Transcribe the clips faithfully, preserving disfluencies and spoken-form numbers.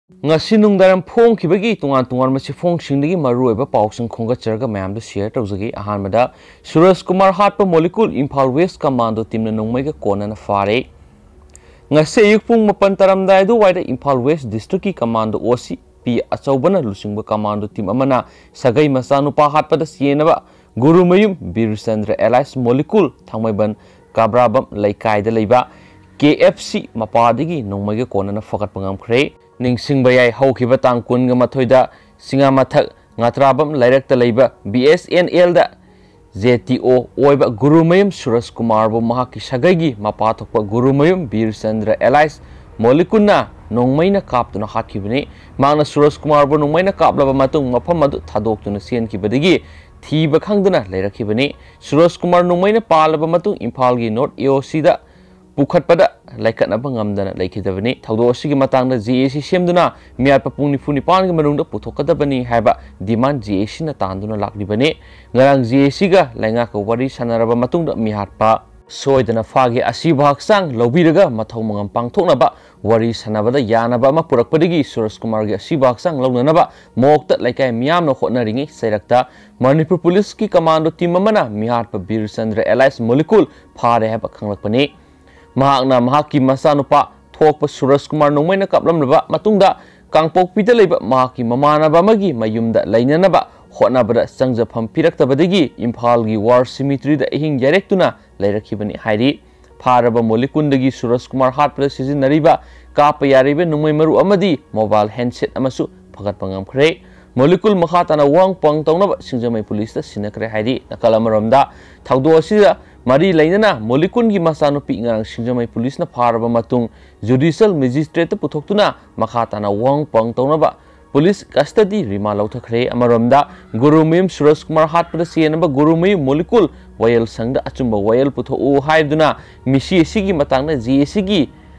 ꯉꯁꯤ ꯅꯨꯡꯗꯥꯡ ꯐꯣꯡꯈꯤꯕꯒꯤ ꯇꯣꯉꯥꯟ ꯇꯣꯉꯥꯟꯕ ꯆꯦꯐꯣꯡꯁꯤꯡꯗꯒꯤ ꯃꯔꯨꯑꯣꯏꯕ ꯄꯥꯎꯁꯤꯡ ꯈꯣꯝꯒꯠꯆꯔꯒ ꯃꯌꯥꯝꯗ ꯁꯤꯌꯔ ꯇꯧꯖꯒꯦ꯫ ꯑꯍꯥꯟꯕꯗ, ꯁꯨꯔꯖ ꯀꯨꯃꯥꯔ ꯍꯥꯠꯄ ꯃꯣꯂꯤꯀꯨꯜ ꯏꯝꯐꯥꯜ ꯋꯦꯁ ꯀꯃꯥꯟꯗꯣ ꯇꯤꯝꯅ ꯅꯣꯡꯃꯩꯒ ꯀꯣꯟꯅꯅ ꯐꯥꯔꯦ꯫ ꯉꯁꯤ ꯑꯌꯨꯛ ꯄꯨꯡ ꯃꯥꯄꯟ ꯇꯥꯔꯝꯗꯥꯏ ꯑꯗꯨꯋꯥꯏꯗ ꯏꯝꯐꯥꯜ ꯋꯦꯁ ꯗꯤꯁꯇ꯭ꯔꯤꯛꯀꯤ ꯀꯃꯥꯟꯗꯣ ꯑꯣ ꯁꯤ ꯄꯤ ꯑꯆꯧꯕꯅ ꯂꯨꯆꯤꯡꯕ ꯀꯃꯥꯟꯗꯣ ꯇꯤꯝ ꯑꯃꯅ ꯁꯥꯒꯩ ꯃꯆꯥꯅꯨꯄꯥ ꯍꯥꯠꯄꯗ ꯆꯦꯟꯅꯕ ꯒꯨꯔꯨꯃꯌꯨꯝ ꯕꯤꯔꯆꯟꯗ꯭ꯔ ꯑꯦꯂꯥꯏꯁ ꯃꯣꯂꯤꯀꯨꯜ ꯊꯥꯡꯃꯩꯕꯟ ꯀꯥꯕ꯭ꯔꯥꯕꯝ ꯂꯩꯀꯥꯏꯗ ꯂꯩꯕ ꯀꯦ ꯑꯦꯐ ꯁꯤ ꯃꯄꯥꯗꯒꯤ ꯅꯣꯡꯃꯩꯒ ꯀꯣꯟꯅꯅ ꯐꯒꯠꯄ ꯉꯝꯈ꯭ꯔꯦ꯫ ꯅꯤꯡꯁꯤꯡꯕ ꯌꯥꯏ, ꯍꯧꯈꯤꯕ ꯇꯥꯡ ꯀꯨꯟꯒ ꯃꯥꯊꯣꯏꯗ ꯁꯤꯡꯉꯥꯃꯊꯛ ꯉꯥꯇ꯭ꯔꯥꯕꯝ ꯂꯩꯔꯛꯇ ꯂꯩꯕ ꯕꯤ ꯑꯦꯁ ꯑꯦꯟ ꯑꯦꯜꯗ ꯖꯦ ꯇꯤ ꯑꯣ ꯑꯣꯏꯕ ꯒꯨꯔꯨꯃꯌꯨꯝ ꯁꯨꯔꯖ ꯀꯨꯃꯥꯔꯕꯨ ꯃꯍꯥꯛꯀꯤ ꯁꯥꯒꯩꯒꯤ ꯃꯄꯥ ꯊꯣꯛꯄ ꯒꯨꯔꯨꯃꯌꯨꯝ ꯕꯤꯔꯆꯟꯗ꯭ꯔ ꯑꯦꯂꯥꯏꯁ ꯃꯣꯂꯤꯀꯨꯟꯅ ꯅꯣꯡꯃꯩꯅ ꯀꯥꯞꯇꯨꯅ ꯍꯥꯠꯈꯤꯕꯅꯤ꯫ ꯃꯍꯥꯛꯅ ꯁꯨꯔꯖ ꯀꯨꯃꯥꯔꯕꯨ ꯅꯣꯡꯃꯩꯅ ꯀꯥꯞꯂꯕ ꯃꯇꯨꯡ ꯃꯐꯝ ꯑꯗꯨ ꯊꯥꯗꯣꯛꯇꯨꯅ ꯆꯦꯟꯈꯤꯕꯗꯒꯤ ꯊꯤꯕ ꯈꯪꯗꯅ ꯂꯩꯔꯛꯈꯤꯕꯅꯤ꯫ ꯁꯨꯔꯖ ꯀꯨꯃꯥꯔ ꯅꯣꯡꯃꯩꯅ ꯄꯥꯜꯂꯕ ꯃꯇꯨꯡ ꯏꯝꯐꯥꯜꯒꯤ ꯅꯣꯔꯠ ꯑꯦ ꯑꯣ ꯁꯤꯗ ꯄꯨꯈꯠꯄꯗ ꯂꯩꯈꯠꯅꯕ ꯉꯝꯗꯅ ꯂꯩꯈꯤꯗꯕꯅꯤ꯫ ꯊꯧꯗꯣꯛ ꯑꯁꯤꯒꯤ ꯃꯇꯥꯡꯗ ꯖꯦ ꯑꯦ ꯁꯤ ꯁꯦꯝꯗꯨꯅ ꯃꯤꯍꯥꯠꯄ ꯄꯨꯡ ꯅꯤꯐꯨ ꯅꯤꯄꯥꯟꯒꯤ ꯃꯅꯨꯡꯗ ꯄꯨꯊꯣꯛꯀꯗꯕꯅꯤ ꯍꯥꯏꯕ ꯗꯤꯃꯥꯟ ꯖꯦ ꯑꯦ ꯁꯤꯅ ꯇꯥꯟꯗꯨꯅ ꯂꯥꯛꯂꯤꯕꯅꯤ꯫ ꯉꯔꯥꯡ ꯖꯦ ꯑꯦ ꯁꯤꯒ ꯂꯩꯉꯥꯛꯀ ꯋꯥꯔꯤ ꯁꯥꯟꯅꯔꯕ ꯃꯇꯨꯡꯗ ꯃꯤꯍꯥꯠꯄ ꯁꯣꯏꯗꯅ ꯐꯥꯒꯦ, ꯑꯁꯤꯕ ꯍꯛꯆꯥꯡ ꯂꯧꯕꯤꯔꯒ ꯃꯊꯧ ꯃꯉꯝ ꯄꯥꯡꯊꯣꯛꯅꯕ ꯋꯥꯔꯤ ꯁꯥꯟꯅꯕꯗ ꯌꯥꯅꯕ ꯑꯃ ꯄꯨꯔꯛꯄꯗꯒꯤ ꯁꯨꯔꯖ ꯀꯨꯃꯥꯔꯒꯤ ꯑꯁꯤꯕ ꯍꯛꯆꯥꯡ ꯂꯧꯅꯅꯕ ꯃꯣꯛꯇ ꯂꯩꯀꯥꯏ ꯃꯤꯌꯥꯝꯅ ꯍꯣꯠꯅꯔꯤꯉꯩ ꯆꯩꯔꯛꯇ ꯃꯅꯤꯄꯨꯔ ꯄꯨꯂꯤꯁꯀꯤ ꯀꯃꯥꯟꯗꯣ ꯇꯤꯝ ꯑꯃꯅ ꯃꯤꯍꯥꯠꯄ ꯕꯤꯔꯆꯟꯗ꯭ꯔ ꯑꯦꯂꯥꯏꯁ ꯃꯣꯂꯤꯀꯨꯜ ꯐꯥꯔꯦ ꯍꯥꯏꯕ ꯈꯪꯂꯛꯄꯅꯤ꯫ ꯃꯍꯥꯛꯅ ꯃꯍꯥꯛꯀꯤ ꯃꯆꯥꯅꯨꯄꯥ ꯊꯣꯛꯄ ꯁꯨꯔꯖ ꯀꯨꯃꯥꯔ ꯅꯣꯡꯃꯩꯅ ꯀꯥꯞꯂꯝꯂꯕ ꯃꯇꯨꯡꯗ ꯀꯥꯡꯄꯣꯛꯄꯤꯗ ꯂꯩꯕ ꯃꯍꯥꯛꯀꯤ ꯃꯃꯥꯟꯅꯕ ꯑꯃꯒꯤ ꯃꯌꯨꯝꯗ ꯂꯩꯅꯅꯕ ꯍꯣꯠꯅꯕꯗ ꯆꯪꯖꯐꯝ ꯄꯤꯔꯛꯇꯕꯗꯒꯤ ꯏꯝꯐꯥꯜꯒꯤ ꯋꯥꯔ ꯁꯤꯃꯤꯇ꯭ꯔꯤꯗ ꯑꯍꯤꯡ ꯌꯥꯔꯦꯛꯇꯨꯅ ꯂꯩꯔꯛꯈꯤꯕꯅꯤ ꯍꯥꯏꯔꯤ꯫ ꯐꯥꯔꯕ ꯃꯣꯂꯤꯀꯨꯟꯗꯒꯤ ꯁꯨꯔꯖ ꯀꯨꯃꯥꯔ ꯍꯥꯠꯄꯗ ꯁꯤꯖꯤꯟꯅꯔꯤꯕ ꯀꯥꯞꯄ ꯌꯥꯔꯤꯕ ꯅꯣꯡꯃꯩ ꯃꯔꯨ ꯑꯃꯗꯤ ꯃꯣꯕꯥꯏꯜ ꯍꯦꯟꯁꯦꯠ ꯑꯃꯁꯨ ꯐꯒꯠꯄ ꯉꯝꯈ꯭ꯔꯦ꯫ ꯃꯣꯂꯤꯀꯨꯜ ꯃꯈꯥ ꯇꯥꯅ ꯋꯥꯍꯪ ꯄꯥꯎꯍꯪ ꯇꯧꯅꯕ ꯁꯤꯡꯖꯃꯩ ꯄꯨꯂꯤꯁꯇ ꯁꯤꯟꯅꯈ꯭ꯔꯦ ꯍꯥꯏꯔꯤ꯫ ꯅꯥꯀꯜ ꯑꯃꯔꯣꯝꯗ, ꯊꯧꯗꯣꯛ ꯑꯁꯤꯗ ꯃꯔꯤ ꯂꯩꯅꯅ ꯃꯣꯂꯤꯀꯨꯟꯒꯤ ꯃꯆꯥꯅꯨꯄꯤ ꯉꯔꯥꯡ ꯁꯤꯡꯖꯃꯩ ꯄꯨꯂꯤꯁꯅ ꯐꯥꯔꯕ ꯃꯇꯨꯡ ꯖꯨꯗꯤꯁꯤꯌꯦꯜ ꯃꯦꯖꯤꯁꯇ꯭ꯔꯦꯠꯇ ꯄꯨꯊꯣꯛꯇꯨꯅ ꯃꯈꯥ ꯇꯥꯅ ꯋꯥꯍꯪ ꯄꯥꯎꯍꯪ ꯇꯧꯅꯕ ꯄꯨꯂꯤꯁ ꯀꯁꯇꯗꯤ ꯔꯤꯃꯥꯟ ꯂꯧꯊꯈ꯭ꯔꯦ꯫ ꯑꯃꯔꯣꯝꯗ, ꯒꯨꯔꯨꯃꯌꯨꯝ ꯁꯨꯔꯖ ꯀꯨꯃꯥꯔ ꯍꯥꯠꯄꯗ ꯆꯦꯟꯅꯕ ꯒꯨꯔꯨꯃꯌꯨꯝ ꯃꯣꯂꯤꯀꯨꯜ ꯋꯥꯌꯦꯜ ꯁꯪꯗ ꯑꯆꯨꯝꯕ ꯋꯥꯌꯦꯜ ꯄꯨꯊꯣꯛꯎ ꯍꯥꯏꯗꯨꯅ ꯃꯤꯁꯤ ꯑꯁꯤꯒꯤ ꯃꯇꯥꯡꯗ ꯖꯦ ꯑꯦ ꯁꯤꯒꯤ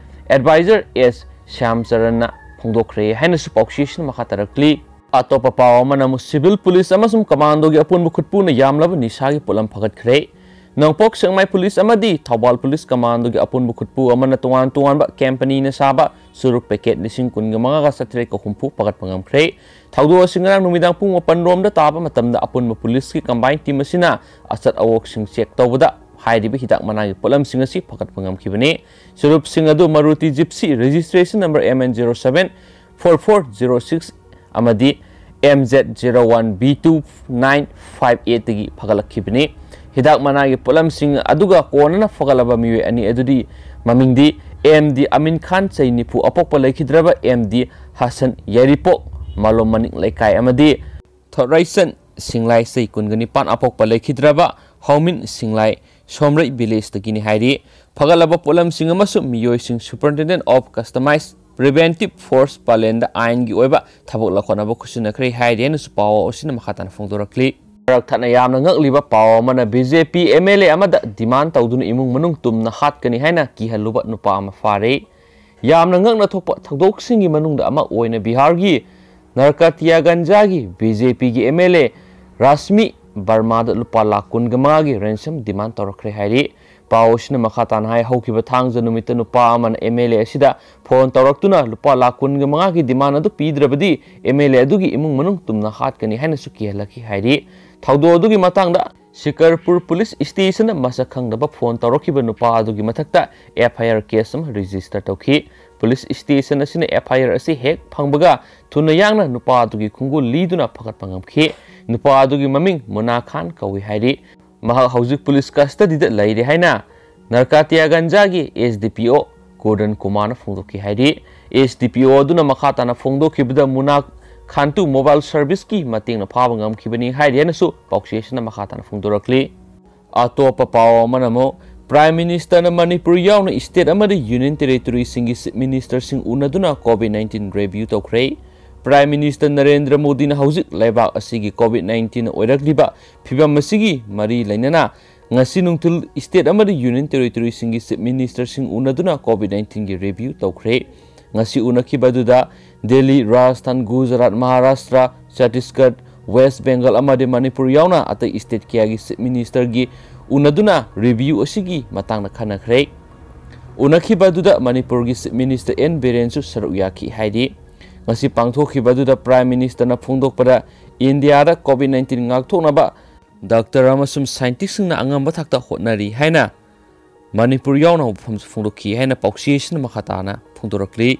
ꯑꯦꯗꯚꯥꯏꯖꯔ ꯑꯦꯁ ꯁ꯭ꯌꯥꯝꯆꯔꯟꯅ ꯐꯣꯡꯗꯣꯛꯈ꯭ꯔꯦ ꯍꯥꯏꯅꯁꯨ ꯄꯥꯎꯆꯦꯁꯤꯅ ꯃꯈꯥ ꯇꯥꯔꯛꯂꯤ꯫ ꯑꯇꯣꯞꯄ ꯄꯥꯎ ꯑꯃꯅ ꯑꯃꯨꯛ ꯁꯤꯚꯤꯜ ꯄꯨꯂꯤꯁ ꯑꯃꯁꯨꯡ ꯀꯃꯥꯟꯗꯣꯒꯤ ꯑꯄꯨꯟꯕ ꯈꯨꯠꯄꯨꯅ ꯌꯥꯝꯂꯕ ꯅꯤꯁꯥꯒꯤ ꯄꯣꯠꯂꯝ ꯐꯒꯠꯈ꯭ꯔꯦ꯫ ꯅꯣꯡꯄꯣꯛ ꯁꯦꯛꯃꯥꯏ ꯄꯨꯂꯤꯁ ꯑꯃꯗꯤ ꯊꯧꯕꯥꯜ ꯄꯨꯂꯤꯁ ꯀꯃꯥꯟꯗꯣꯒꯤ ꯑꯄꯨꯟꯕ ꯈꯨꯠꯄꯨ ꯑꯃꯅ ꯇꯣꯉꯥꯟ ꯇꯣꯉꯥꯟꯕ ꯀꯝꯄꯅꯤꯅ ꯁꯥꯕ ꯆꯨꯔꯨꯞ ꯄꯦꯀꯦꯠ ꯂꯤꯁꯤꯡ ꯀꯨꯟꯒ ꯃꯉꯥꯒ ꯆꯥꯇ꯭ꯔꯦꯠꯀ ꯍꯨꯝꯐꯨ ꯐꯥꯒꯠꯄ ꯉꯝꯈ꯭ꯔꯦ꯫ ꯊꯧꯗꯣꯛ ꯑꯁꯤ ꯉꯔꯥꯡ ꯅꯨꯃꯤꯗꯥꯡ ꯄꯨꯡ ꯃꯥꯄꯟ ꯔꯣꯝꯗ ꯇꯥꯕ ꯃꯇꯝꯗ ꯑꯄꯨꯟꯕ ꯄꯨꯂꯤꯁꯀꯤ ꯀꯝꯕꯥꯏꯟ ꯇꯤꯝ ꯑꯁꯤꯅ ꯑꯆꯠ ꯑꯋꯣꯛꯁꯤꯡ ꯆꯦꯛ ꯇꯧꯕꯗ ꯍꯥꯏꯔꯤꯕ ꯍꯤꯗꯥꯛ ꯃꯅꯥꯒꯤ ꯄꯣꯠꯂꯝꯁꯤꯡ ꯑꯁꯤ ꯐꯥꯒꯠꯄ ꯉꯝꯈꯤꯕꯅꯤ꯫ ꯆꯨꯔꯨꯞꯁꯤꯡ ꯑꯗꯨ Maruti Gypsy registration number M N zero seven four four zero six ꯑꯃꯗꯤ M Z zero one B two nine five eight ꯇꯒꯤ ꯐꯒꯠꯂꯛꯈꯤꯕꯅꯤ꯫ ꯍꯤꯗꯥꯛ ꯃꯅꯥꯒꯤ ꯄꯣꯠꯂꯝꯁꯤꯡ ꯑꯗꯨꯒ ꯀꯣꯟꯅꯅ ꯐꯒꯠꯂꯕ ꯃꯤꯑꯣꯏ ꯑꯅꯤ ꯑꯗꯨꯗꯤ ꯃꯃꯤꯡꯗꯤ M D ꯑꯃꯤꯟ ꯈꯥꯟ, ꯆꯍꯤ ꯅꯤꯐꯨ, ꯑꯄꯣꯛꯄ ꯂꯩꯈꯤꯗ꯭ꯔꯕ M D ꯍꯁꯟ, ꯌꯥꯏꯔꯤꯄꯣꯛ ꯃꯥꯂꯣꯝ ꯃꯅꯤꯡ ꯂꯩꯀꯥꯏ, ꯑꯃꯗꯤ ꯊꯣꯠꯔꯩꯆꯟ ꯁꯤꯡꯂꯥꯏ, ꯆꯍꯤ ꯀꯨꯟꯒ ꯅꯤꯄꯥꯟ, ꯑꯄꯣꯛꯄ ꯂꯩꯈꯤꯗ꯭ꯔꯕ ꯍꯧꯃꯤꯟ ꯁꯤꯡꯂꯥꯏ, ꯁꯣꯝꯔꯩ ꯚꯤꯂꯦꯖꯇꯒꯤꯅꯤ ꯍꯥꯏꯔꯤ꯫ ꯐꯒꯠꯂꯕ ꯄꯣꯠꯂꯝꯁꯤꯡ ꯑꯃꯁꯨꯡ ꯃꯤꯑꯣꯏꯁꯤꯡ Superintendent of Customized Preventive Force ꯄꯂꯦꯟꯗ ꯑꯥꯏꯟꯒꯤ ꯑꯣꯏꯕ ꯊꯕꯛ ꯂꯧꯈꯠꯅꯕ ꯈꯨꯠꯁꯤꯟꯅꯈ꯭ꯔꯦ ꯍꯥꯏꯔꯤ ꯍꯥꯏꯅꯁꯨ ꯄꯥꯎ ꯑꯁꯤꯅ ꯃꯈꯥ ꯇꯥꯅ ꯐꯣꯡꯗꯣꯔꯛꯂꯤ꯫ ꯃꯔꯛ ꯊꯠꯅ ꯌꯥꯝꯅ ꯉꯛꯂꯤꯕ ꯄꯥꯎ ꯑꯃꯅ, B J P M L A ꯑꯃꯗ ꯗꯤꯃꯥꯟ ꯇꯧꯗꯨꯅ ꯏꯃꯨꯡ ꯃꯅꯨꯡ ꯇꯨꯝꯅ ꯍꯥꯠꯀꯅꯤ ꯍꯥꯏꯅ ꯀꯤꯍꯜꯂꯨꯕ ꯅꯨꯄꯥ ꯑꯃ ꯐꯥꯔꯦ꯫ ꯌꯥꯝꯅ ꯉꯛꯅ ꯊꯣꯛꯄ ꯊꯧꯗꯣꯛꯁꯤꯡꯒꯤ ꯃꯅꯨꯡꯗ ꯑꯃ ꯑꯣꯏꯅ ꯕꯤꯍꯥꯔꯒꯤ ꯅꯔꯀꯥꯇꯤꯌꯥꯒꯟꯖꯒꯤ B J P ꯒꯤ M L A ꯔꯥꯁꯃꯤ ꯕꯔꯃꯥꯗ ꯂꯨꯄꯥ ꯂꯥꯈ ꯀꯨꯟꯒ ꯃꯉꯥꯒꯤ ꯔꯦꯟꯁꯝ ꯗꯤꯃꯥꯟ ꯇꯧꯔꯛꯈ꯭ꯔꯦ ꯍꯥꯏꯔꯤ꯫ ꯄꯥꯎ ꯑꯁꯤꯅ ꯃꯈꯥ ꯇꯥꯅ ꯍꯥꯏ, ꯍꯧꯈꯤꯕ ꯊꯥꯡꯖ ꯅꯨꯃꯤꯠꯇ ꯅꯨꯄꯥ ꯑꯃꯅ M L A ꯑꯁꯤꯗ ꯐꯣꯟ ꯇꯧꯔꯛꯇꯨꯅ ꯂꯨꯄꯥ ꯂꯥꯈ ꯀꯨꯟꯒ ꯃꯉꯥꯒꯤ ꯗꯤꯃꯥꯟ ꯑꯗꯨ ꯄꯤꯗ꯭ꯔꯕꯗꯤ M L A ꯑꯗꯨꯒꯤ ꯏꯃꯨꯡ ꯃꯅꯨꯡ ꯇꯨꯝꯅ ꯍꯥꯠꯀꯅꯤ ꯍꯥꯏꯅꯁꯨ ꯀꯤꯍꯜꯂꯛꯈꯤ ꯍꯥꯏꯔꯤ꯫ ꯊꯧꯗꯣꯛ ꯑꯗꯨꯒꯤ ꯃꯇꯥꯡꯗ ꯁꯤꯀꯔꯄꯨꯔ ꯄꯨꯂꯤꯁ ꯁ꯭ꯇꯦꯁꯟꯗ ꯃꯁꯛ ꯈꯪꯗꯕ ꯐꯣꯟ ꯇꯧꯔꯛꯈꯤꯕ ꯅꯨꯄꯥ ꯑꯗꯨꯒꯤ ꯃꯊꯛꯇ F I R ꯀꯦꯁ ꯑꯃ ꯔꯦꯖꯤꯁꯇꯔ ꯇꯧꯈꯤ꯫ ꯄꯨꯂꯤꯁ ꯁ꯭ꯇꯦꯁꯟ ꯑꯁꯤꯅ F I R ꯑꯁꯤ ꯍꯦꯛ ꯐꯪꯕꯒ ꯊꯨꯅ ꯌꯥꯡꯅ ꯅꯨꯄꯥ ꯑꯗꯨꯒꯤ ꯈꯣꯡꯒꯨꯜ ꯂꯤꯗꯨꯅ ꯐꯒꯠꯄ ꯉꯝꯈꯤ꯫ ꯅꯨꯄꯥ ꯑꯗꯨꯒꯤ ꯃꯃꯤꯡ ꯃꯨꯅꯥ ꯈꯥꯟ ꯀꯧꯏ ꯍꯥꯏꯔꯤ꯫ ꯃꯍꯥꯛ ꯍꯧꯖꯤꯛ ꯄꯨꯂꯤꯁ ꯀꯁꯇꯗꯤꯗ ꯂꯩꯔꯤ ꯍꯥꯏꯅ ꯅꯔꯀꯥꯇꯤꯌꯥꯒꯟꯖꯒꯤ S D P O ꯀꯣꯔꯗꯟ ꯀꯨꯃꯥꯔꯅ ꯐꯣꯡꯗꯣꯛꯈꯤ ꯍꯥꯏꯔꯤ꯫ S D P O ꯑꯗꯨꯅ ꯃꯈꯥ ꯇꯥꯅ ꯐꯣꯡꯗꯣꯛꯈꯤꯕꯗ ꯃꯨꯅꯥ ꯈꯥꯟꯇꯨ ꯃꯣꯕꯥꯏꯜ ꯁꯔꯚꯤꯁꯀꯤ ꯃꯇꯦꯡꯅ ꯐꯥꯕ ꯉꯝꯈꯤꯕꯅꯤ ꯍꯥꯏꯔꯤ ꯍꯥꯏꯅꯁꯨ ꯄꯥꯎꯆꯦ ꯑꯁꯤꯅ ꯃꯈꯥ ꯇꯥꯅ ꯐꯣꯡꯗꯣꯔꯛꯂꯤ꯫ ꯑꯇꯣꯞꯄ ꯄꯥꯎ ꯑꯃꯅ ꯑꯃꯨꯛ, ꯄ꯭ꯔꯥꯏꯝ ꯃꯤꯅꯤꯁꯇꯔꯅ ꯃꯅꯤꯄꯨꯔ ꯌꯥꯎꯅ ꯁ꯭ꯇꯦꯠ ꯑꯃꯗꯤ ꯌꯨꯅꯤꯌꯟ ꯇꯦꯔꯤꯇꯣꯔꯤꯁꯤꯡꯒꯤ ꯆꯤꯐ ꯃꯤꯅꯤꯁꯇꯔꯁꯤꯡ ꯎꯅꯗꯨꯅ ꯀꯣꯚꯤꯗ ꯅꯥꯏꯟꯇꯤꯟ ꯔꯤꯚ꯭ꯌꯨ ꯇꯧꯈ꯭ꯔꯦ꯫ ꯄ꯭ꯔꯥꯏꯝ ꯃꯤꯅꯤꯁꯇꯔ ꯅꯔꯦꯟꯗ꯭ꯔ ꯃꯣꯗꯤꯅ ꯍꯧꯖꯤꯛ ꯂꯩꯕꯥꯛ ꯑꯁꯤꯒꯤ ꯀꯣꯚꯤꯗ ꯅꯥꯏꯟꯇꯤꯟ ꯑꯣꯏꯔꯛꯂꯤꯕ ꯐꯤꯕꯝ ꯑꯁꯤꯒꯤ ꯃꯔꯤ ꯂꯩꯅꯅ ꯉꯁꯤ ꯅꯨꯡꯊꯤꯜ ꯁ꯭ꯇꯦꯠ ꯑꯃꯗꯤ ꯌꯨꯅꯤꯌꯟ ꯇꯦꯔꯤꯇꯣꯔꯤꯁꯤꯡꯒꯤ ꯆꯤꯐ ꯃꯤꯅꯤꯁꯇꯔꯁꯤꯡ ꯎꯅꯗꯨꯅ ꯀꯣꯚꯤꯗ ꯅꯥꯏꯟꯇꯤꯟꯒꯤ ꯔꯤꯚ꯭ꯌꯨ ꯇꯧꯈ꯭ꯔꯦ꯫ ꯉꯁꯤ ꯎꯅꯈꯤꯕ ꯑꯗꯨꯗ ꯗꯦꯜꯂꯤ, ꯔꯥꯖꯁꯊꯥꯟ, ꯒꯨꯖꯔꯥꯠ, ꯃꯍꯥꯔꯥꯁꯇ꯭ꯔ, ꯆꯇꯤꯁꯒꯔ, ꯋꯦꯁ ꯕꯦꯡꯒꯜ ꯑꯃꯗꯤ ꯃꯅꯤꯄꯨꯔ ꯌꯥꯎꯅ ꯑꯇꯩ ꯁ꯭ꯇꯦꯠ ꯀꯌꯥꯒꯤ ꯆꯤꯐ ꯃꯤꯅꯤꯁꯇꯔꯒꯤ ꯎꯅꯗꯨꯅ review ꯑꯁꯤꯒꯤ ꯃꯇꯥꯡꯗ ꯈꯟꯅꯈ꯭ꯔꯦ꯫ ꯎꯅꯈꯤꯕ ꯑꯗꯨꯗ ꯃꯅꯤꯄꯨꯔꯒꯤ Chief Minister ꯑꯦꯟ ꯕꯤꯔꯦꯟꯁꯨ ꯁꯔꯨꯛ ꯌꯥꯈꯤ ꯍꯥꯏꯔꯤ꯫ ꯉꯁꯤ ꯄꯥꯡꯊꯣꯛꯈꯤꯕ ꯑꯗꯨꯗ Prime Ministerꯅ ꯐꯣꯡꯗꯣꯛꯄꯗ, ꯏꯟꯗꯤꯌꯥꯗ COVID nineteen ꯉꯥꯛꯊꯣꯛꯅꯕ doctor ꯑꯃꯁꯨꯡ scientistꯁꯤꯡꯅ ꯑꯉꯝꯕ ꯊꯥꯛꯇ ꯍꯣꯠꯅꯔꯤ ꯍꯥꯏꯅ ꯃꯅꯤꯄꯨꯔ ꯌꯥꯎꯅ ꯋꯥꯐꯝꯁꯨ ꯐꯣꯡꯗꯣꯛꯈꯤ ꯍꯥꯏꯅ ꯄꯥꯎꯆꯦꯁꯤꯅ ꯃꯈꯥ ꯇꯥꯅ ꯐꯣꯡꯗꯣꯔꯛꯂꯤ꯫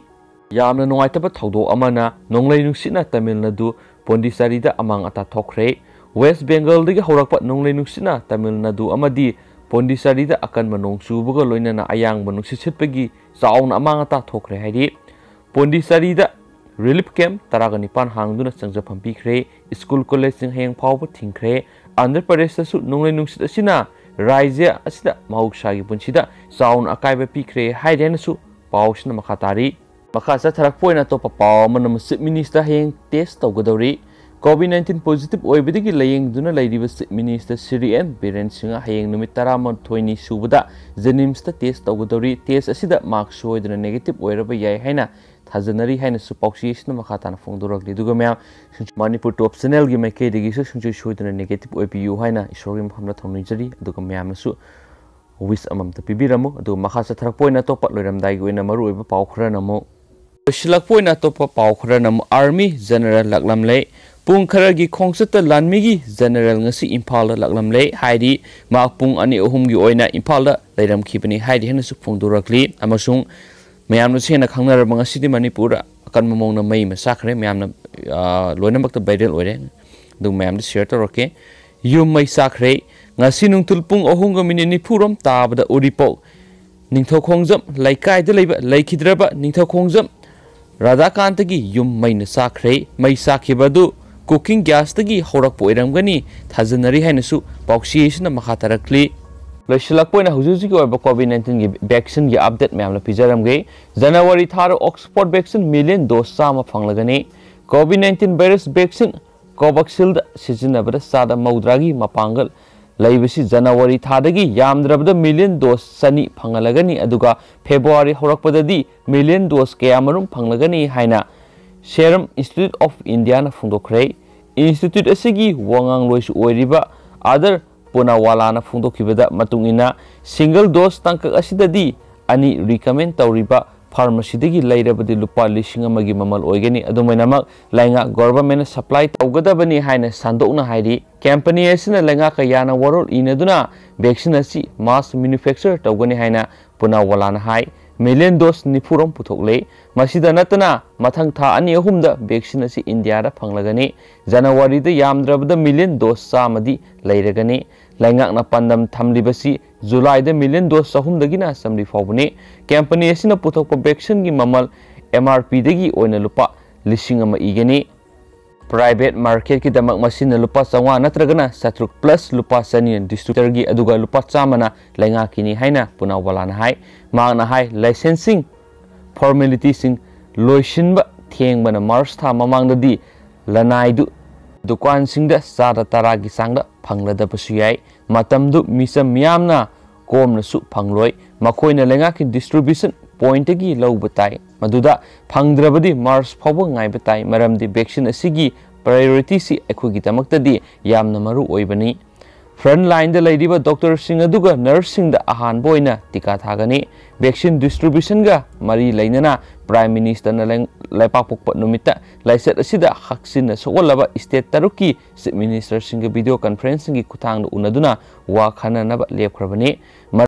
ꯌꯥꯝꯅ ꯅꯨꯡꯉꯥꯏꯇꯕ ꯊꯧꯗꯣꯛ ꯑꯃꯅ ꯅꯣꯡꯂꯩ ꯅꯨꯡꯁꯤꯠꯅ ꯇꯥꯃꯤꯜ ꯅꯥꯗꯨ ꯄꯣꯟꯗꯤꯆꯥꯔꯤꯗ ꯑꯃꯥꯡ ꯑꯇꯥ ꯊꯣꯛꯈ꯭ꯔꯦ꯫ ꯋꯦꯁ ꯕꯦꯡꯒꯜꯗꯒꯤ ꯍꯧꯔꯛꯄ ꯅꯣꯡꯂꯩ ꯅꯨꯡꯁꯤꯠꯅ ꯇꯥꯃꯤꯜ ꯅꯥꯗꯨ ꯑꯃꯗꯤ ꯄꯣꯟꯗꯤꯆꯥꯔꯤꯗ ꯑꯀꯟꯕ ꯅꯣꯡ ꯆꯨꯕꯒ ꯂꯣꯏꯅꯅ ꯑꯌꯥꯡꯕ ꯅꯨꯡꯁꯤꯠ ꯁꯤꯠꯄꯒꯤ ꯆꯥꯎꯅ ꯑꯃꯥꯡ ꯑꯇꯥ ꯊꯣꯛꯈ꯭ꯔꯦ ꯍꯥꯏꯔꯤ꯫ ꯄꯣꯟꯗꯤꯆꯥꯔꯤꯗ relief camp ꯇꯔꯥꯒ ꯅꯤꯄꯥꯟ ꯍꯥꯡꯗꯨꯅ ꯆꯪꯖꯐꯝ ꯄꯤꯈ꯭ꯔꯦ꯫ ꯁ꯭ꯀꯨꯜ ꯀꯣꯂꯦꯖꯁꯤꯡ ꯍꯌꯦꯡ ꯐꯥꯎꯕ ꯊꯤꯡꯈ꯭ꯔꯦ꯫ ꯑꯟꯙ꯭ꯔ ꯄ꯭ꯔꯗꯦꯁꯇꯁꯨ ꯅꯣꯡꯂꯩ ꯅꯨꯡꯁꯤꯠ ꯑꯁꯤꯅ ꯔꯥꯖ꯭ꯌ ꯑꯁꯤꯗ ꯃꯍꯧꯁꯥꯒꯤ ꯄꯨꯟꯁꯤꯗ ꯆꯥꯎꯅ ꯑꯀꯥꯏꯕ ꯄꯤꯈ꯭ꯔꯦ ꯍꯥꯏꯔꯤ ꯍꯥꯏꯅꯁꯨ ꯄꯥꯎꯁꯤꯅ ꯃꯈꯥ ꯇꯥꯔꯤ꯫ ꯃꯈꯥ ꯆꯠꯊꯔꯛꯄ ꯑꯣꯏꯅ ꯑꯇꯣꯞꯄ ꯄꯥꯎ ꯑꯃꯅ Chief Minister ꯍꯌꯦꯡ test ꯇꯧꯒꯗꯧꯔꯤ꯫ COVID nineteen positive ꯑꯣꯏꯕꯗꯒꯤ ꯂꯥꯌꯦꯡꯗꯨꯅ ꯂꯩꯔꯤꯕ Chief Minister Shri N Biren Singh ꯍꯌꯦꯡ ꯅꯨꯃꯤꯠ ꯇꯔꯥꯃꯥꯊꯣꯏꯅꯤ ꯁꯨꯕꯗ JNIMSꯇ test ꯇꯧꯒꯗꯧꯔꯤ꯫ Test ꯑꯁꯤꯗ mark ꯁꯣꯏꯗꯅ negative ꯑꯣꯏꯔꯕ ꯌꯥꯏ ꯍꯥꯏꯅ ꯊꯥꯖꯅꯔꯤ ꯍꯥꯏꯅꯁꯨ ꯄꯥꯎꯆꯦ ꯑꯁꯤꯅ ꯃꯈꯥ ꯇꯥꯅ ꯐꯣꯡꯗꯣꯔꯛꯂꯤ꯫ ꯑꯗꯨꯒ ꯃꯌꯥꯝ, ꯃꯅꯤꯄꯨꯔ Top Channelꯒꯤ ꯃꯥꯏꯀꯩꯗꯒꯤꯁꯨ ꯁꯨꯡꯁꯣꯏ ꯁꯣꯏꯗꯅ negative ꯑꯣꯏꯕꯤꯌꯨ ꯍꯥꯏꯅ ꯏꯁꯣꯔꯒꯤ ꯃꯐꯝꯗ ꯊꯧꯅꯤꯖꯔꯤ꯫ ꯑꯗꯨꯒ ꯃꯌꯥꯝꯅꯁꯨ wish ꯑꯃꯃꯝꯇ ꯄꯤꯕꯤꯔꯝꯃꯨ꯫ ꯑꯗꯨꯒ ꯃꯈꯥ ꯆꯠꯊꯔꯛꯄ ꯑꯣꯏꯅ ꯑꯇꯣꯞꯄ ꯂꯣꯏꯔꯝꯗꯥꯏꯒꯤ ꯑꯣꯏꯅ ꯃꯔꯨꯑꯣꯏꯕ ꯄꯥꯎ ꯈꯔꯅ ꯑꯃꯨꯛ, ꯂꯣꯏꯁꯤꯜꯂꯛꯄ ꯑꯣꯏꯅ ꯑꯇꯣꯞꯄ ꯄꯥꯎ ꯈꯔꯅ ꯑꯃꯨꯛ Army General ꯂꯥꯛꯂꯝꯂꯦ꯫ ꯄꯨꯡ ꯈꯔꯒꯤ ꯈꯣꯡꯆꯠꯇ ꯂꯥꯟꯃꯤꯒꯤ General ꯉꯁꯤ ꯏꯝꯐꯥꯜꯗ ꯂꯥꯛꯂꯝꯂꯦ꯫ ꯍꯥꯏꯗꯤ ꯃꯍꯥꯛ ꯄꯨꯡ ꯑꯅꯤ ꯑꯍꯨꯝꯒꯤ ꯑꯣꯏꯅ ꯏꯝꯐꯥꯜꯗ ꯂꯩꯔꯝꯈꯤꯕꯅꯤ ꯍꯥꯏꯔꯤ ꯍꯥꯏꯅꯁꯨ ꯐꯣꯡꯗꯣꯔꯛꯂꯤ꯫ ꯑꯃꯁꯨꯡ ꯃꯌꯥꯝꯅꯁꯨ ꯍꯦꯟꯅ ꯈꯪꯅꯔꯕ ꯉꯁꯤꯗꯤ ꯃꯅꯤꯄꯨꯔꯗ ꯑꯀꯟꯕ ꯃꯑꯣꯡꯗ ꯃꯩ ꯑꯃ ꯆꯥꯛꯈ꯭ꯔꯦ꯫ ꯃꯌꯥꯝꯅ, ꯑ, ꯂꯣꯏꯅꯃꯛꯇ viral ꯑꯣꯏꯔꯦ꯫ ꯑꯗꯨ ꯃꯌꯥꯝꯗ share ꯇꯧꯔꯛꯀꯦ꯫ ꯌꯨꯝ ꯃꯩ ꯆꯥꯛꯈ꯭ꯔꯦ꯫ ꯉꯁꯤ ꯅꯨꯡꯊꯤꯜ ꯄꯨꯡ ꯑꯍꯨꯝꯒ minute ꯅꯤꯐꯨ ꯔꯣꯝ ꯇꯥꯕꯗ ꯎꯔꯤꯄꯣꯛ ꯅꯤꯡꯊꯧꯈꯣꯡꯖꯝ ꯂꯩꯀꯥꯏꯗ ꯂꯩꯕ ꯂꯩꯈꯤꯗ꯭ꯔꯕ ꯅꯤꯡꯊꯧꯈꯣꯡꯖꯝ ꯔꯥꯙꯥꯀꯥꯟꯇꯒꯤ ꯌꯨꯝ ꯃꯩꯅ ꯆꯥꯛꯈ꯭ꯔꯦ꯫ ꯃꯩ ꯆꯥꯛꯈꯤꯕ ꯑꯗꯨ cooking gasꯇꯒꯤ ꯍꯧꯔꯛꯄ ꯑꯣꯏꯔꯝꯒꯅꯤ ꯊꯥꯖꯅꯔꯤ ꯍꯥꯏꯅꯁꯨ ꯄꯥꯎꯆꯦ ꯑꯁꯤꯅ ꯃꯈꯥ ꯇꯥꯔꯛꯂꯤ꯫ ꯂꯣꯏꯁꯤꯜꯂꯛꯄ ꯑꯣꯏꯅ ꯍꯧꯖꯤꯛ ꯍꯧꯖꯤꯛꯀꯤ ꯑꯣꯏꯕ COVID nineteenꯒꯤ vaccineꯒꯤ update ꯃꯌꯥꯝꯅ ꯄꯤꯖꯔꯝꯒꯦ꯫ January ꯊꯥꯗ Oxford vaccine million dose ꯆꯥꯝꯃ ꯐꯪꯂꯒꯅꯤ꯫ COVID nineteen virus vaccine Covaxilda ꯁꯤꯖꯤꯟꯅꯕꯗ ꯆꯥꯗ ꯃꯧꯗ꯭ꯔꯥꯒꯤ ꯃꯄꯥꯡꯒꯜ ꯂꯩꯕꯁꯤ January ꯊꯥꯗꯒꯤ ꯌꯥꯝꯗ꯭ꯔꯕꯗ million dose ꯆꯅꯤ ꯐꯪꯍꯜꯂꯒꯅꯤ, ꯑꯗꯨꯒ February ꯍꯧꯔꯛꯄꯗꯗꯤ million dose ꯀꯌꯥꯃꯔꯨꯝ ꯐꯪꯂꯒꯅꯤ ꯍꯥꯏꯅ Serum Institute of Indiaꯅ ꯐꯣꯡꯗꯣꯛꯈ꯭ꯔꯦ꯫ Institute ꯑꯁꯤꯒꯤ ꯋꯥꯉꯥꯡꯂꯣꯏꯁꯨ ꯑꯣꯏꯔꯤꯕ ꯑꯥꯗꯔ ꯄꯨꯅꯥꯋꯥꯂꯥꯅ ꯐꯣꯡꯗꯣꯛꯈꯤꯕꯗ ꯃꯇꯨꯡ ꯏꯟꯅ, single dose ꯇꯥꯡꯀꯛ ꯑꯁꯤꯗꯗꯤ ꯑꯅꯤ recommend ꯇꯧꯔꯤꯕ pharmacyꯗꯒꯤ ꯂꯩꯔꯕꯗꯤ ꯂꯨꯄꯥ ꯂꯤꯁꯤꯡ ꯑꯃꯒꯤ ꯃꯃꯜ ꯑꯣꯏꯒꯅꯤ꯫ ꯑꯗꯨꯃꯥꯏꯅꯃꯛ ꯂꯩꯉꯥꯛ governmentꯅ supply ꯇꯧꯒꯗꯕꯅꯤ ꯍꯥꯏꯅ ꯁꯟꯗꯣꯛꯅ ꯍꯥꯏꯔꯤ꯫ Company ꯑꯁꯤꯅ ꯂꯩꯉꯥꯛꯀ ꯌꯥꯅ ꯋꯥꯔꯣꯜ ꯏꯅꯗꯨꯅ vaccine ꯑꯁꯤ mass manufacture ꯇꯧꯒꯅꯤ ꯍꯥꯏꯅ ꯄꯨꯅꯥꯋꯥꯂꯥꯅ ꯍꯥꯏ꯫ Million dose ꯅꯤꯐꯨ ꯔꯣꯝ ꯄꯨꯊꯣꯛꯂꯦ꯫ ꯃꯁꯤꯗ ꯅꯠꯇꯅ ꯃꯊꯪ ꯊꯥ ꯑꯅꯤ ꯑꯍꯨꯝꯗ vaccine ꯑꯁꯤ ꯏꯟꯗꯤꯌꯥꯗ ꯐꯪꯂꯒꯅꯤ꯫ ꯖꯅꯋꯥꯔꯤꯗ ꯌꯥꯝꯗ꯭ꯔꯕꯗ million dose ꯆꯥꯝꯃꯗꯤ ꯂꯩꯔꯒꯅꯤ꯫ ꯂꯩꯉꯥꯛꯅ ꯄꯥꯟꯗꯝ ꯊꯝꯂꯤꯕꯁꯤ ꯖꯨꯂꯥꯏꯗ million dose ꯆꯍꯨꯝꯗꯒꯤꯅ ꯆꯥꯃꯔꯤ ꯐꯥꯎꯕꯅꯤ꯫ Company ꯑꯁꯤꯅ ꯄꯨꯊꯣꯛꯄ vaccineꯒꯤ ꯃꯃꯜ M R Pꯗꯒꯤ ꯑꯣꯏꯅ ꯂꯨꯄꯥ ꯂꯤꯁꯤꯡ ꯑꯃ ꯏꯒꯅꯤ꯫ Private marketꯀꯤꯗꯃꯛ ꯃꯁꯤꯅ ꯂꯨꯄꯥ ꯆꯥꯝꯃꯉꯥ ꯅꯠꯇ꯭ꯔꯒꯅ ꯆꯥꯇ꯭ꯔꯨꯛ plus ꯂꯨꯄꯥ ꯆꯅꯤꯅ distributorꯒꯤ, ꯑꯗꯨꯒ ꯂꯨꯄꯥ ꯆꯥꯝꯃꯅ ꯂꯩꯉꯥꯛꯀꯤꯅꯤ ꯍꯥꯏꯅ ꯄꯨꯅꯥꯋꯥꯂꯥꯅ ꯍꯥꯏ꯫ ꯃꯍꯥꯛꯅ ꯍꯥꯏ, licensing formalityꯁꯤꯡ ꯂꯣꯏꯁꯤꯟꯕ ꯊꯦꯡꯕꯅ March ꯊꯥ ꯃꯃꯥꯡꯗꯗꯤ ꯂꯅꯥꯏꯗꯨ ꯗꯨꯀꯥꯟꯁꯤꯡꯗ ꯆꯥꯗ ꯇꯔꯥꯒꯤ ꯆꯥꯡꯗ ꯐꯪꯂꯗꯕꯁꯨ ꯌꯥꯏ꯫ ꯃꯇꯝꯗꯨ ꯃꯤꯆꯝ ꯃꯤꯌꯥꯝꯅ ꯀꯣꯝꯅꯁꯨ ꯐꯪꯂꯣꯏ꯫ ꯃꯈꯣꯏꯅ ꯂꯩꯉꯥꯛꯀꯤ distribution pointꯇꯒꯤ ꯂꯧꯕ ꯇꯥꯏ꯫ ꯃꯗꯨꯗ ꯐꯪꯗ꯭ꯔꯕꯗꯤ March ꯐꯥꯎꯕ ꯉꯥꯏꯕ ꯇꯥꯏ, ꯃꯔꯝꯗꯤ vaccine ꯑꯁꯤꯒꯤ priorityꯁꯤ ꯑꯩꯈꯣꯏꯒꯤꯗꯃꯛꯇꯗꯤ ꯌꯥꯝꯅ ꯃꯔꯨ ꯑꯣꯏꯕꯅꯤ꯫ Front lineꯗ ꯂꯩꯔꯤꯕ doctorꯁꯤꯡ ꯑꯗꯨꯒ nurseꯁꯤꯡꯗ ꯑꯍꯥꯟꯕ ꯑꯣꯏꯅ ꯇꯤꯀꯥ ꯊꯥꯒꯅꯤ꯫ Vaccine distributionꯒ ꯃꯔꯤ ꯂꯩꯅꯅ Prime Ministerꯅ ꯂꯩ-, ꯂꯩꯄꯥꯛꯄꯣꯛꯄ ꯅꯨꯃꯤꯠꯇ ꯂꯥꯏꯆꯠ ꯑꯁꯤꯗ ꯍꯛꯆꯤꯟꯅ ꯁꯣꯛꯍꯜꯂꯕ state ꯇꯔꯨꯛꯀꯤ chief ministerꯁꯤꯡꯒ video conferencingꯒꯤ ꯈꯨꯠꯊꯥꯡꯗ ꯎꯅꯗꯨꯅ ꯋꯥ ꯈꯟꯅꯅꯕ ꯂꯦꯞꯈ꯭ꯔꯕꯅꯤ꯫